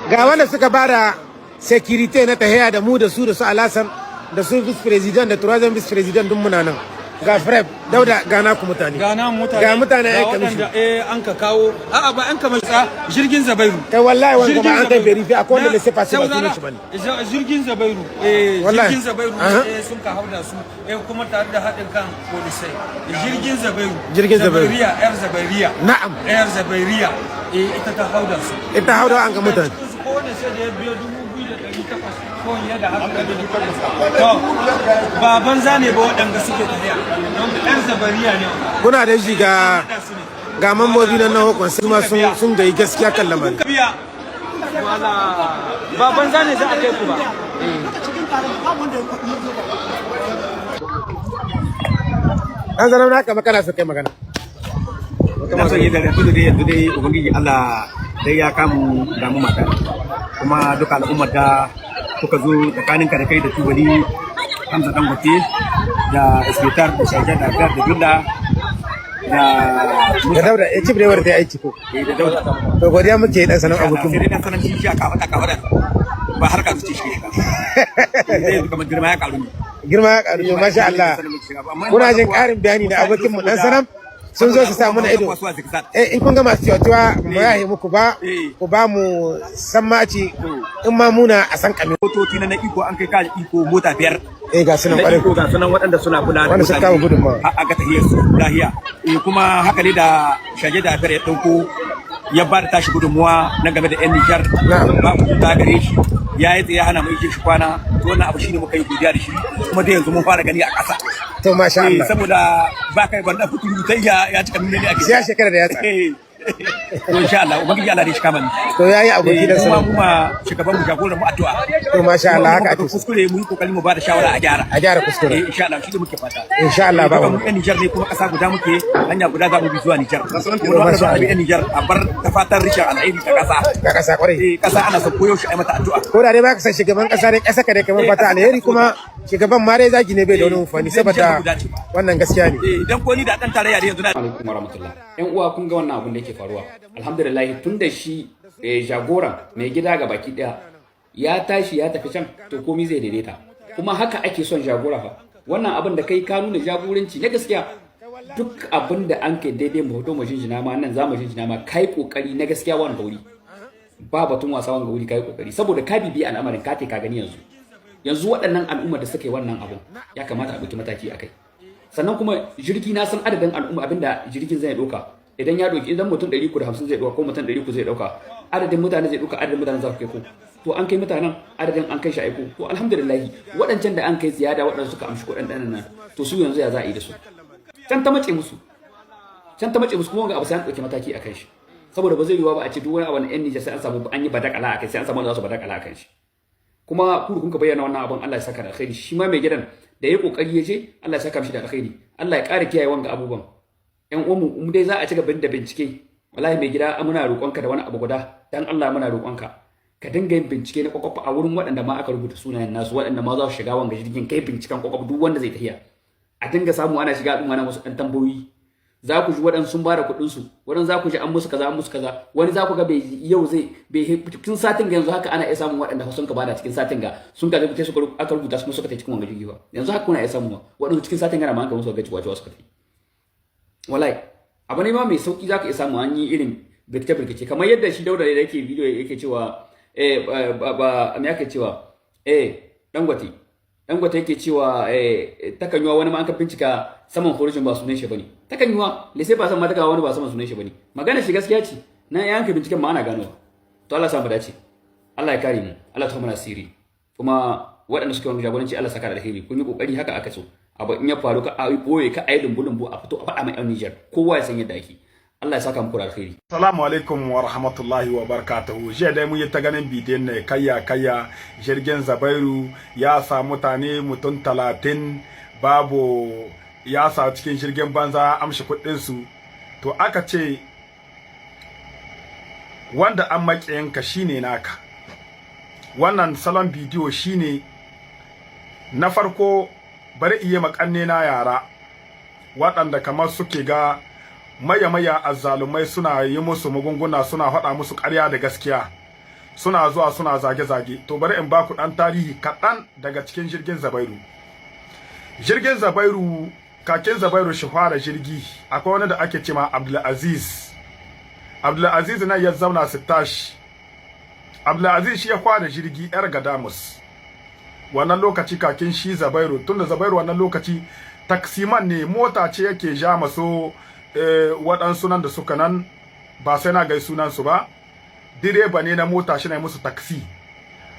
Ga wanda suka bada sécurité na tahiya da mu da su da su Alasan da su vice président da troisième vice président, duk muna nan. Ga Freb Dauda, ga naku mutane. Ga nan mutane. Ga mutane ga yan kamishin. Waɗanda an ka kawo, a'a, ba an kamishin, jirgin Zabairu. Kai, wallahi wanga ma an kai Zabairu. vérifier, akwai wanda laissez-passer ba sunan shi bane. Jirgin Zabairu, Wallahi. jirgin Zabairu. Sun ka hauda su, kuma tare da haɗin kan polisai, jirgin Zabairu. Jirgin Zabairu. Zabairiya, yar Zabairiya. Yar Zabairiya, ita ta hauda su. Ita hauda an ga mutane. Cikin su kowane sai da ya biyo 2800 ko fiye da haka. To, ba banza ne ba waɗanda suke tafiya don yar Zabariya ne. Kuna da shi, ga Haɗa su ne. Ga mambobi nan na hukun su ma sun gayi gaskiya kan lamarin. Kuka biya wala, ba banza ne za a kai ku ba. Duka cikin taron babu wanda ya zo ba. An zama na kama kana so kai magana. Ina son yi da rafi dai yanzu dai, Ubangiji Allah dai ya kamu da mu mata, kuma duka al'ummar da kuka zo, tsakaninka da kai da Tubali Hamza Dangote da Isbitar da Shajar da Gar da Billa da Da Dauda ya ci brewar ta yi aiki ko? Eh, da Dauda. To, godiya muke, dan sanan abokin sai mu. Dai dan sanan shi aka faɗa ka faɗa ba harka zuci shi ka sai yanzu kamar girma ya karu ne. Girma ya karu, to masha Allah. Kuna jin ƙarin bayani da abokin mu dan sanan sun zo su samu na ido. In kun ga masu cewa cewa mu yahe muku ba, ku ba mu sammaci in ma muna a san kame. Motoci na iko an kai kaji iko mota biyar. Eh, ga sunan na kwarai. Iko ga sunan waɗanda suna kula da Wanda suka kawo gudunmawa. A ga tahiyar su lahiya. Kuma haka ne da shage da afiyar ya ɗauko ya ba da tashi gudunmuwa na game da 'yan Nijar. Ba mu ta gare shi ya yi tsaye hana mu ije shi kwana. To, wannan abu shine muka yi godiya da shi, kuma dai yanzu mun fara gani a ƙasa. To, masha Allah. Saboda ba kai ban da fituru ta iya ya cika nune ne ake. Sai ya shekara da yatsa. To, insha Allah, Ubangiji Allah ne shi kama ni. To, yayi aboki dan kuma sanan. Mu ma shugaban mu, jagoran mu, addu'a. To, masha Allah, haka ake so. Kuskure mu yi kokari mu ba da shawara a gyara. A gyara kuskure. Eh, insha Allah, shi ne muke fata. Insha Allah, ba ba mu. Mu ɗan Nijar ne, kuma ƙasa guda muke, hanya guda za mu bi zuwa Nijar. Kuma Masha wanda Allah. bi ɗan Nijar a bar ta fatan rishin alheri ta ƙasa. Ga kasa kwarai. Eh, ƙasa ana son koyaushe a yi mata addu'a. Ko da dai baka san shugaban kasa dai, kasa ka dai kamar fata alheri, kuma shugaban ma dai zagi ne bai da wani amfani, saboda wannan gaskiya ne. Eh, dan ko ni da ɗan tarayya da yanzu na Alaikum warahmatullah. Yan uwa, kun ga wannan abun da yake faruwa. Alhamdulillah, tun da shi jagoran mai gida ga baki daya ya tashi ya tafi can, to komai zai daidaita. Kuma haka ake son jagora fa. Wannan abin da kai, ka nuna jagoranci na gaskiya. Duk abin da an kai daidai, mu hoto mu jinjina ma. Nan za mu jinjina ma, kai kokari na gaskiya. Wannan wuri ba batun wasa, wanga wuri kai kokari, saboda ka bibiyi al'amarin, ka ka gani. Yanzu waɗannan al'ummar da suka yi wannan abun, ya kamata a ɗauki mataki a kai. Sannan kuma jirgi, na san adadin al'umma abinda jirgin zai ɗauka. Idan ya ɗauki, idan mutum 350 zai ɗauka ko mutum 300 zai ɗauka, adadin mutane zai ɗauka, adadin mutane za su kai ko. To, an kai mutanen adadin, an kai shi aiko. To, alhamdulillah. Waɗancan da an kai ziyada, waɗanda suka amshi kuɗin ɗanan nan, to su yanzu ya za a yi da su? Can ta mace musu, can ta mace musu. Kuma wanga abu sai an ɗauki mataki a kan shi, saboda ba zai yiwuwa ba a ce duk wani abu na 'yan Nijar sai an samu an yi badakala a kai, sai an samu wanda za su badakala a kan shi. Kuma ku kun ka bayyana wannan abun, Allah ya saka da alkhairi. Shi ma mai gidan da ya kokari ya je, Allah ya saka mishi da alkhairi, Allah ya ƙara kiyaye wanga abubuwan. Ƴan uwanmu, mu dai za a ci gaba da bincike. Wallahi mai gida, muna roƙonka da wani abu guda, dan Allah muna roƙonka ka dinga yin bincike na kwakwaf a wurin waɗanda ma aka rubuta sunayen nasu, waɗanda ma za su shiga wanga jirgin. Kai binciken kwakwaf, duk wanda zai tafiya, a dinga samu ana shiga al'umma na wasu ɗan tambayoyi. Za ku ji waɗansu sun bada kuɗin su, waɗansu za ku ji an musu kaza, an musu kaza. Wani za ku ga bai yau zai bai cikin satin ga. Yanzu haka ana iya samun waɗanda sun ka bada cikin satin ga, sun ka rubuta, suka aka rubuta su suka tafi cikin wanga jirgi ba. Yanzu haka kuna iya samu waɗansu cikin satin ga na ma an ka musu gaci wacewa suka tafi. Wallahi abu ne ma mai sauki, za ka iya samu an yi irin birkice birkice kamar yadda shi Dauda da yake bidiyo yake cewa, ba me yake cewa, Dangote, Dangote yake cewa, takan yiwa wani ma an ka bincika saman horojin ba sunan shi bane. Takan yiwa laissez-passer ma taka wani ba saman sunan shi bane. Magana shi gaskiya ce, na yanka binciken ma ana ganowa. To, Allah sa mu dace, Allah ya kare mu, Allah ta mana asiri. Kuma waɗanda suke wani jagoranci, Allah saka da alheri, kun yi kokari, haka aka so. Abu in ya faru, ka a boye, ka ayi lumbu lumbu, a fito a faɗa ma 'yan Nijar, kowa ya san yadda ake. Allah ya saka muku da alheri. Assalamu alaikum wa rahmatullahi wa barakatuhu. Jiya dai mun yi ta ganin bidiyon ne kayya kayya, jirgin Zabairu ya sa mutane mutum 30 babu, ya sa cikin jirgin banza, amshi kuɗin su. To, aka ce wanda an maƙiyanka shine naka. Wannan salon bidiyo shine na farko. Bari iya makanne na yara waɗanda kamar suke ga maya maya azzalumai suna yi musu magunguna, suna faɗa musu ƙarya da gaskiya. Suna zuwa suna zage-zage. To, bari in ba ku ɗan tarihi kaɗan daga cikin jirgin Zabairu. Jirgin Zabairu, kakin Zabairu shi fara jirgi, akwai wani da ake cema Abdulaziz. Abdulaziz nan ya zauna su tashi. Abdulaziz shi ya fara jirgi yar Gadamus wannan lokaci, kakin shi Zabairu, tunda Zabairu wannan lokaci taximan ne, mota ce yake ja maso waɗansu nan da suka nan, ba sai na gai sunansu ba. Direba ne na mota, shi na musu taxi,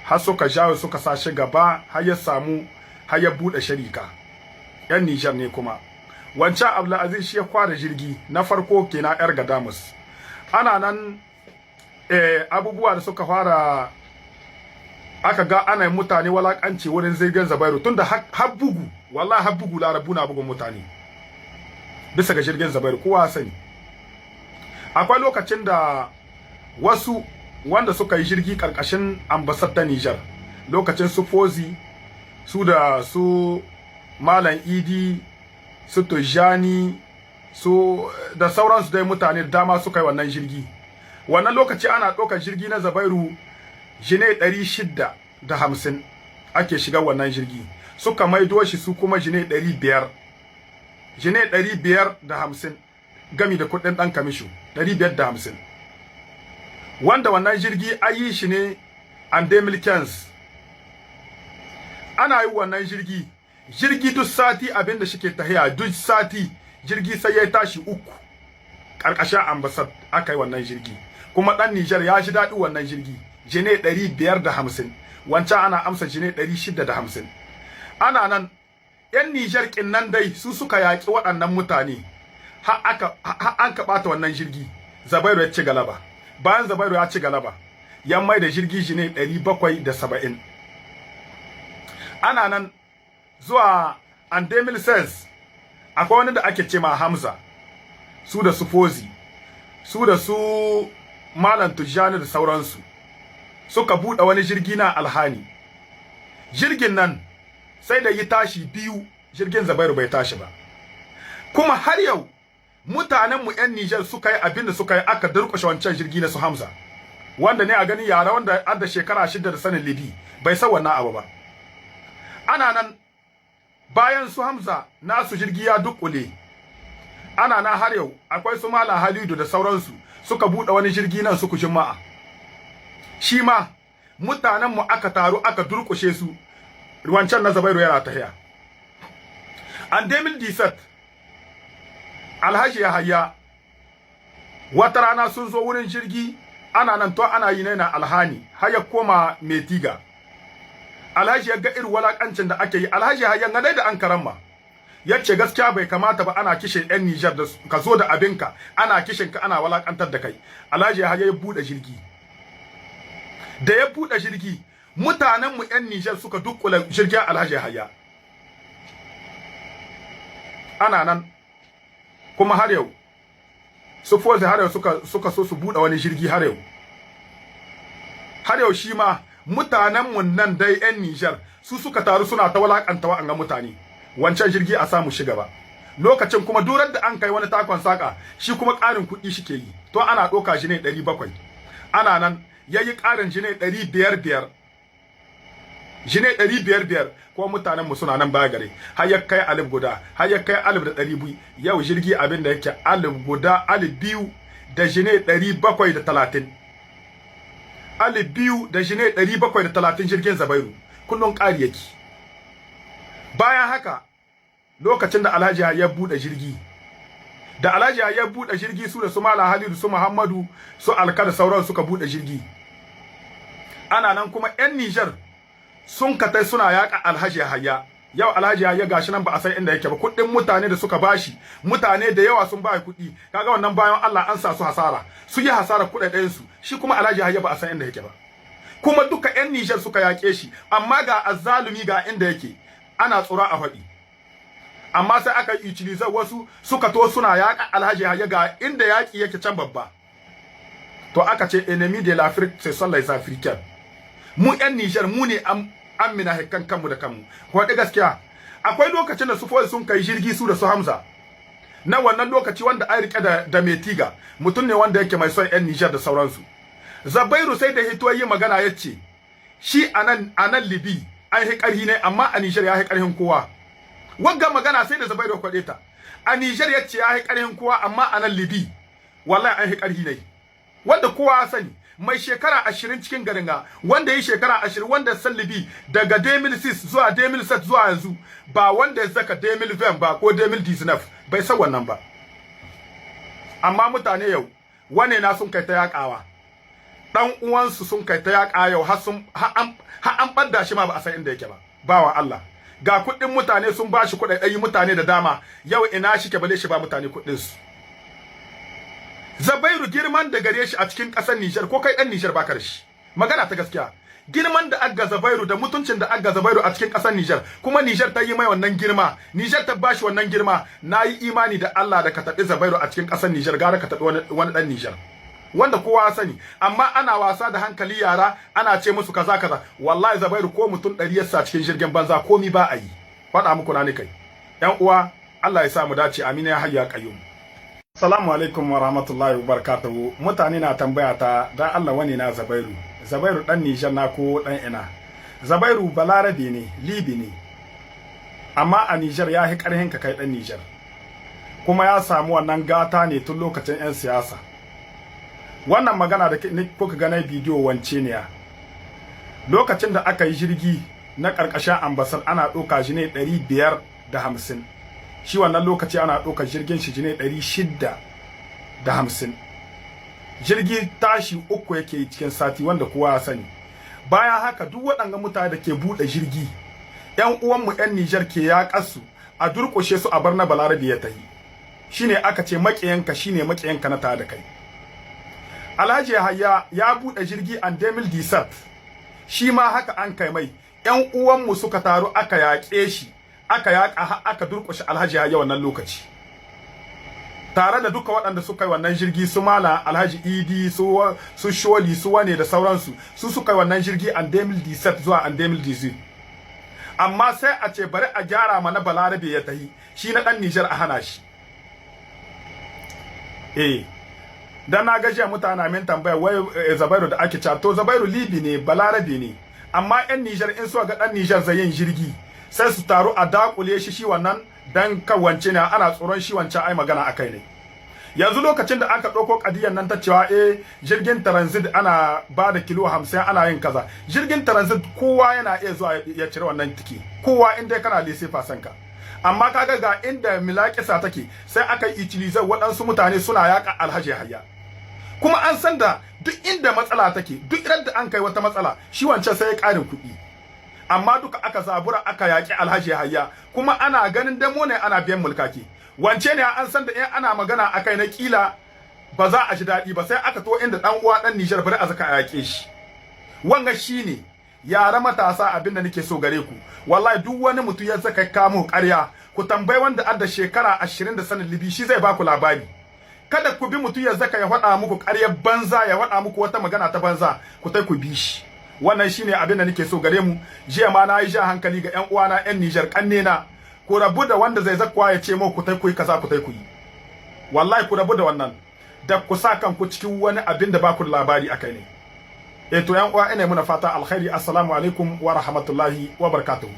har suka jawo suka sa shi gaba, har ya samu, har ya buɗe sharika. Yan Nijar ne. Kuma wancan Abdulaziz shi ya fara jirgi na farko kenan, yar Gadamus. Ana nan, abubuwa da suka fara, aka ga ana yi mutane walakanci wurin jirgin Zabairu, tunda har bugu, wallahi har bugu, Larabu na bugun mutane bisa ga jirgin Zabairu, kowa sani. Akwai lokacin da wasu wanda suka yi jirgi karkashin ambassade ta Niger, lokacin su Fozi, su da su Malam Idi, su Tujani, su da sauransu dai, mutane da dama suka yi wannan jirgi. Wannan lokaci ana ɗaukar jirgi na Zabairu jine 650 ake shiga wannan jirgi. Suka maido shi su kuma jine 500, jine 550, gami da kuɗin ɗan kamisho 550. Wanda wannan jirgi a yi shi ne en 2015. Ana yi wannan jirgi, jirgi duk sati abinda shike tahiya, duk sati jirgi sai ya tashi uku. Ƙarƙashin ambassade aka yi wannan jirgi, kuma ɗan Nijar ya ji daɗi wannan jirgi jine 550. Wancan ana amsa jine 650. Ana nan, yan Nijar nan dai su suka yaƙi waɗannan mutane, har aka an ka ɓata wannan jirgi. Zabairu ya ci galaba. Bayan Zabairu ya ci galaba, ya mai da jirgi jine 770. Ana nan zuwa en 2016, akwai wani da ake ce ma Hamza, su da su Fozi, su da su Malam Tujjani da sauransu, suka buɗe wani jirgi na Alhani. Jirgin nan sai da yi tashi biyu, jirgin Zabairu bai tashi ba. Kuma har yau mutanenmu 'yan Nijar suka yi abin da suka yi, aka durƙushe wancan jirgi na su Hamza, wanda ne a gani yara wanda adda shekara 6 da sanin Libi bai san wannan abu ba. Ana nan, bayan su Hamza nasu jirgi ya dukkule, ana nan har yau akwai su Malam Halidu da sauransu, suka buɗe wani jirgi nan suku Juma'a. Shi ma mutanenmu aka taru aka durƙushe su, wancan na Zabairu yana tahiya. En 2017, Alhaji Yahaya, wata rana sun zo wurin jirgi, ana nan to ana yi na Alhani, har ya koma Metiga. Alhaji ya ga irin walakancin da ake yi. Alhaji Yahaya ga dai da an karamma, yace gaskiya bai kamata ba ana kishin yan Nijar da ka zo da abinka, ana kishin ka, ana walakantar da kai. Alhaji Yahaya ya bude jirgi. Da ya bude jirgi, mutanen mu yan Nijar suka dukkula jirgin Alhaji Yahaya. Ana nan kuma har yau su Fozi har yau suka so su bude wani jirgi har yau. Har yau shi ma mutanen mu nan dai yan Nijar su suka taru suna ta walakanta wa'anga mutane, wancan jirgi a samu shiga ba. Lokacin kuma durar da an kai wani takon saka, shi kuma ƙarin kuɗi shi ke yi. To ana ɗauka shi ne 700, ana nan yayi ƙarin shi ne 500 biyar, shi ne 500 biyar. Ko mutanen mu suna nan baya gare, har ya kai 1000, har ya kai 1200. Yau jirgi abin da yake 1000, 2000 da jine 730, 2000 da jine 730 jirgin Zabairu, kullun ƙari yake. Bayan haka, lokacin da Alhaji ya bude jirgi, da Alhaji ya bude jirgi, su da su Malam Halidu, su Muhammadu, su Alka da sauran suka bude jirgi. Ana nan kuma yan Niger sun katai suna yaka Alhaji Yahaya. Yau Alhaji Yahaya gashi nan ba a san inda yake ba. Kuɗin mutane da suka bashi, mutane da yawa sun ba kuɗi. Kaga wannan bayan Allah an sa su hasara, su yi hasara kuɗaɗen su. Shi kuma Alhaji Yahaya ba a san inda yake ba. Kuma duka yan Niger suka yake shi, amma ga azzalumi ga inda yake, ana tsura a faɗi. Amma sai aka yi utiliser wasu suka to suna yaƙa Alhaji Yahaya, ga inda yaƙi yake can babba. To aka ce ennemi de l'Afrique, ce sont les Africains. Mu yan Niger mu ne an amina hekkan kanmu da kanmu. Ko gaskiya, akwai lokacin da su Fozi sun kai jirgi, su da su Hamza na wannan lokaci, wanda ai rike da Metiga, mutum ne wanda yake mai son yan Niger da sauransu. Zabairu sai da hito yi magana, ya ce shi anan Libi an yi karhi ne, amma a Nijar ya yi karhin kowa. Wagga magana sai da Zabairu ya kwade ta. A Nijar ya ce ya yi karhin kowa, amma anan Libi wallahi an yi karhi ne. Wanda kowa ya sani, mai shekara 20 cikin garin ga, wanda yi shekara 20, wanda san Libi daga 2006 zuwa 2007 zuwa yanzu, ba wanda ya zaka 2020 ba ko 2019, bai san wannan ba. Amma mutane yau wane na sun kai ta yakawa dan uwansu, sun kai ta yaka yau har sun har an ɓadda shi ma ba a san inda yake ba. Bawa Allah, ga kuɗin mutane, sun bashi kuɗaɗɗai, mutane da dama, yau ina shi ke bale shi ba mutane kuɗin su? Zabairu, girman da gare shi a cikin ƙasar Nijar, ko kai ɗan Nijar baka da shi. Magana ta gaskiya, girman da aga Zabairu da mutuncin da aga Zabairu a cikin ƙasar Nijar, kuma Nijar ta yi mai wannan girma, Nijar ta bashi wannan girma, na yi imani da Allah, da ka taɓi Zabairu a cikin ƙasar Nijar gara ka taɓi wani ɗan Nijar, wanda kowa ya sani. Amma ana wasa da hankali yara, ana ce musu kaza kaza. Wallahi Zabairu ko mutum 100 ya sa cikin jirgin banza, komi ba a yi. Faɗa muku na ni kai. Ƴan uwa, Allah ya sa mu dace. Amina ya hayya qayyum. Salamu alaikum wa rahmatullahi wa barakatuhu. Mutane na tambaya ta, dan Allah wani na Zabairu. Zabairu dan Nijar na ko dan ina? Zabairu Balarabe ne, Libi ne. Amma a Nijar ya hi karhin ka kai dan Nijar. Kuma ya samu wannan gata ne tun lokacin 'yan siyasa. Wannan magana da kuka ga na bidiyo wance ne ya. Lokacin da aka yi jirgi na ƙarƙashin ambassade, ana ɗauka shi ne 550. Shi wannan lokaci ana ɗaukar jirgin shi ne 650. Jirgi tashi uku yake cikin sati, wanda kowa ya sani. Bayan haka, duk waɗanga mutane da ke buɗe jirgi, ƴan uwanmu ƴan Nijar ke yaƙarsu a durƙushe su, a bar na Balarabe ya tahi. Shine aka ce maƙiyanka shine maƙiyanka na tare da kai. Alhaji Yahaya ya buɗe jirgi an 2017, shi ma haka an kai mai, ƴan uwanmu suka taru aka yaƙe shi, aka yaƙa har aka durƙushe Alhaji Yahaya wannan lokaci, tare da duka waɗanda suka yi wannan jirgi, su Mala Alhaji Idi, su Sholi, su wane da sauransu, su suka yi wannan jirgi an 2017 zuwa an 2018. Amma sai a ce bari a gyara mana, Balarabe ya tahi, shi na ɗan Nijar a hana shi. Eh, dan na gajiya, mutane min tambaya wai Zabairu da ake cewa. To, Zabairu Libi ne, Balarabe ne, amma yan Nijar in suka ga dan Nijar zai yin jirgi, sai su taru a dakule shi. Shi wannan dan kawance ne, ana tsoron shi wancan ai magana akai ne. Yanzu lokacin da aka ɗauko kadiyar nan ta cewa eh, jirgin transit ana ba da kilo 50, ana yin kaza, jirgin transit kowa yana iya zuwa ya cire wannan tike, kowa, in dai kana laissez-passer ka. Amma kaga ga inda milakisa take, sai aka yi utiliser waɗansu mutane suna yaƙa Alhaji Hayya. Kuma an san da duk inda matsala take, duk idan da an kai wata matsala, shi wancan sai ya ƙarin kuɗi. Amma duka aka zabura aka yaƙi Alhaji Hayya, kuma ana ganin damo ne, ana biyan mulkaki wance ne. An san da in ana magana akai na kila ba za a ji daɗi ba, sai aka to inda dan uwa dan Nijar, bari a zaka a yaƙe shi. Wanga shine yara matasa, abin da nake so gare ku. Wallahi duk wani mutum ya zaka kamo ƙarya, ku tambayi wanda adda shekara 20 da sanin Libi, shi zai baku labari. Kada ku bi mutum ya zaka ya faɗa muku ƙaryar banza, ya faɗa muku wata magana ta banza, ku tai ku bi shi. Wannan shine abin da nake so gare mu. Jiya ma na yi jan hankali ga ƴan uwana ƴan Nijar, kannena, ku rabu da wanda zai zakwa ya ce muku ku tai ku yi kaza, ku tai ku yi. Wallahi ku rabu da wannan, da ku sa kanku cikin wani abin da ba ku da labari akai ne. Eh to, ƴan uwa, ina muna fata alkhairi. Assalamu alaikum wa rahmatullahi wa barakatuhu.